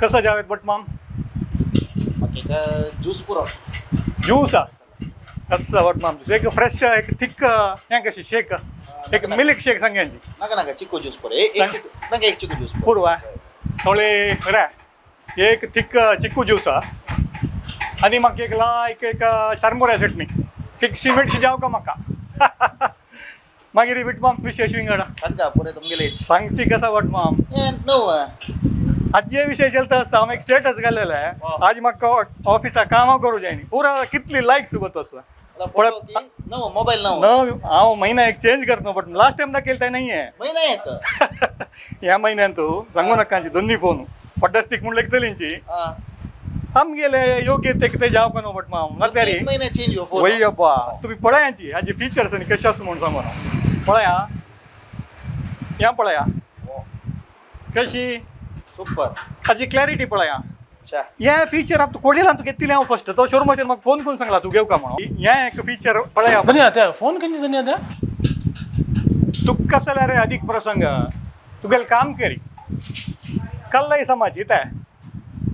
कसं जावेद भट माम? म्हाका ज्यूस पुरो. ज्यूस आ कसं भट माम, एक फ्रेश एक थिक हें कशी शेक, एक मिल्क शेक सांग्यांची. नाका नाका, चिकू ज्यूस पुरो. एक सांग. नाका, एक चिकू ज्यूस पुरो. पूर्व थोडे रे एक थिक चिकू ज्यूस आ आणि म्हाका एक लायक एक चरमुऱ्या चटणी थिकशी मिरची जाव का म्हाका. मागीर भट माम विशेष विंगडा. सांगा पुरे तुमगेलेच. सांगची कसा भट माम? ए नो. आजचे विशय चलता आसता. हांव एक स्टेटस घालेलें. आज म्हाका ऑफिसा कामां करूं जायनी पुरा कितली लायक्स वत आसा. फोटो की नो मोबाईल नो. न हांव महिना एक चेंज करतो, बट लास्ट टाइम दाखयल ते नाही आहे. महिना एक. ह्या महिन्यान तू सांगू नाका, दोन्ही फोन पड्डस्तीक म्हण लेखतलींची. आमगेले योग्य ते कितें जाव का नो बट माम नातल्यार एक महिना चेंज हो फोन. वय अब्बा, तुम्ही पळयांची हाजी फीचर्स आनी कशें आसा म्हूण सांगू हांव. पळया, ह्या पळया कशी. सुपर. हाजी क्लॅरिटी पळया. अच्छा. हे फीचर आतां कोडीला तूं घेतिल्लें हांव फर्स्ट तो शोरुमाचेर म्हाका फोन करून सांगला तूं घेवका का म्हणून. हें एक फीचर पळया. धन्य त्या फोन खंयची धन्य त्या? तुका जाल्यार रे अधिक प्रसंग तुगेलें काम करी कल्लय समाज इता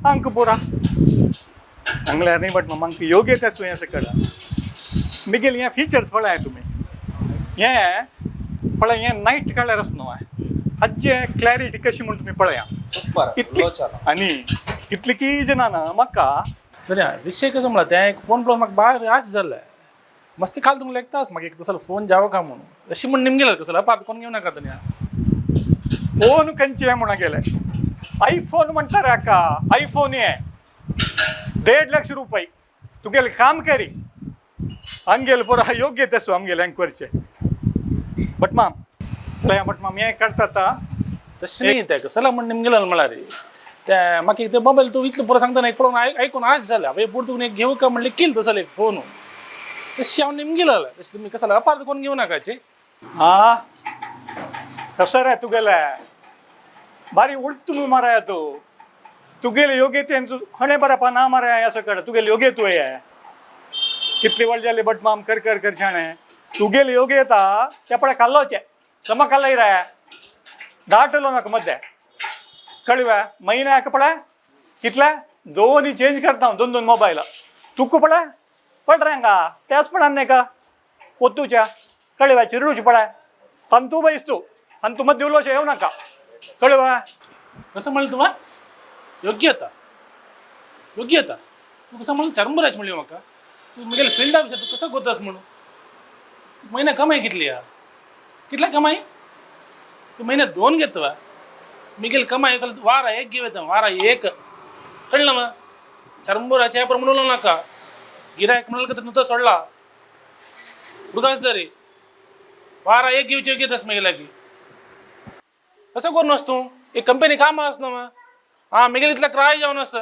अंक पुरा सांगल्यार न्ही, बट म्हाका योग्य तें हें सकयल मिगेल हे फीचर्स पळय तुमी. हें पळय, हें नायट कलर आसा न्हू, हाजे क्लॅरिटी कशी म्हूण तुमी पळया. सुपर. इतली लोचना. आनी इतली की जाणां ना म्हाका. धन्य विषय कसं म्हणला त्या एक फोन पळोवन म्हाका बाहेर आश जाल्लें मस्ती काल तुमकां लेखतास म्हाका एक तसो फोन जावं का म्हणून अशी म्हण निमगेलं कसं पात कोण घेऊ नका धन्या. फोन खंयचे म्हणून गेले आयफोन म्हणटा रे हाका. आयफोन हे 1.5 लाख रुपये तुगेले काम करी आमगेले पुरा योग्य तसो आमगेले हांगा करचे. भट माम पळया, भट माम हें काडटा. तशें न्ही, तें कसला म्हण निमगेलं म्हळ्यार ते म्हाका एक ते मोबायल तूं इतलो पुरो सांगता एक पळोवन आयकून आश जालें हांवें पुढे तुका एक घेवं का म्हणलें केलं तसं एक फोन तशें हांव निमगेलं तशें तुमी कसं अपार्थ कोण घेऊ नाकाचे. हा कसं रे तुगेले बारी उलटू माराया तूं तुगेले योग्य ते खणे बरें ना माराया असं कड तुगेले योग्य तूं हे कितली वेळ जाली बट माम कर कर कर शाणे तुगेले योग्य येता ते पळय खाल्लोचे समा खाल्लय रे दाटलो नाका मध्य कळवे महिन्याक पळय कितले दोन्ही चेंज करता हांव दोन दोन मोबायल तुका पळय पळ रे हांगा त्याच पण न्ही का पोत्तूच्या कळवे चिरूच पळय तंतू बैस तूं आनी तूं मध्य उलोवचें येवं नाका कळवे. कसं म्हणलं तुका योग्यता योग्यता तूं कसं म्हणलं चरंबराच म्हणली म्हाका तूं म्हगेले फिल्डा विचार तूं कसं गोतास म्हणून महिना कमाई कितली हा कितला कमाई तूं महिन्यात दोन घेतवा मिगेल कमाई कल वारा एक घेव वारा एक कळलं मग चरंबराच्या पर म्हणू नाका गिरायक म्हणलं का तूं सोडला हुडकास तरी वारा एक घेवची घेतस मागीर लागीं कसं करून तूं एक कंपनी काम आस ना मा हा मिगेल इतला क्राय जावन आस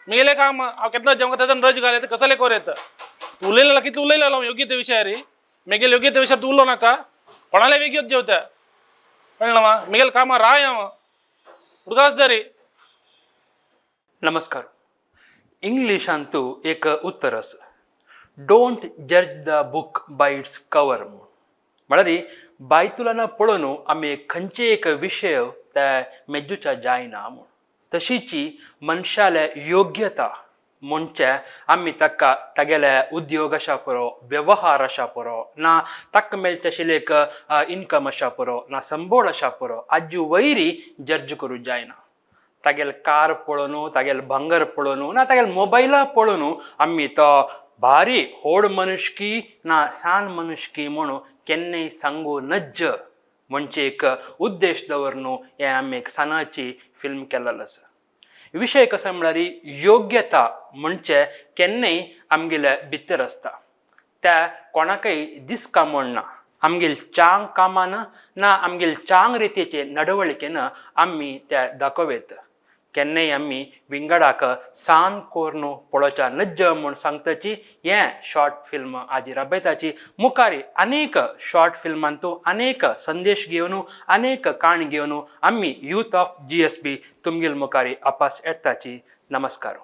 मिगेले काम हांव केन्ना जेवण तेन्ना रज घाल येता कसले कोर येता तूं उलयलें कितलें उलयलें हांव योग्य ते विशयार मेगेल योग्य ते विशयार तूं उलो नाका कोणाले वेगळीच जेवता कळ्ळें मा मिगेल कामां राय हांव हुडकास तरी. नमस्कार. इंग्लिशांतू एक उत्तर आसा, don't judge the book by its cover म्हूण. म्हळ्यार बायतुलाना पळोवन आमी खंयचे एक विशय ते मेजूच्या जायना म्हूण. तशीची मनशाले योग्यता म्हणजे आमी ताका तागेले उद्योग आशा पुरो, वेवहार आशा पुरो, ना ताका मेळचे आशिल्लें एक इनकम आशा पुरो, ना संबोळ आशा पुरो, आजी वयरी जर्ज करूं जायना. तागेले कार पळोवन, तागेले भांगर पळोवन, ना तागेले मोबायला पळोवन आमी तो भारी होड मनुष्की ना सान मनुष्की म्हणून केन्नाय सांगू नज्ज म्हणजे एक उद्देश दवरून हें आमी एक सानाची फिल्म केल्लें आसा. विशय कसो म्हळ्यार योग्यता म्हणजे केन्नाय आमगेले भितर आसता, त्या कोणाकय दिसका म्हण ना. आमगेल चांग कामान ना आमगेल चांग रितीचे नडवळिकेन आमी त्या दाखोवयत. केन्नाय आमी विंगडाक सान कोर्न पळोवच्या नज्ज म्हूण सांगताची हें शॉर्ट फिल्म आजी राबयताची. मुखारी अनेक शॉर्ट फिल्मांतू अनेक संदेश घेवन, अनेक काणी घेवन आमी यूथ ऑफ GSB तुमगेल मुखारी आपास येताची. नमस्कार.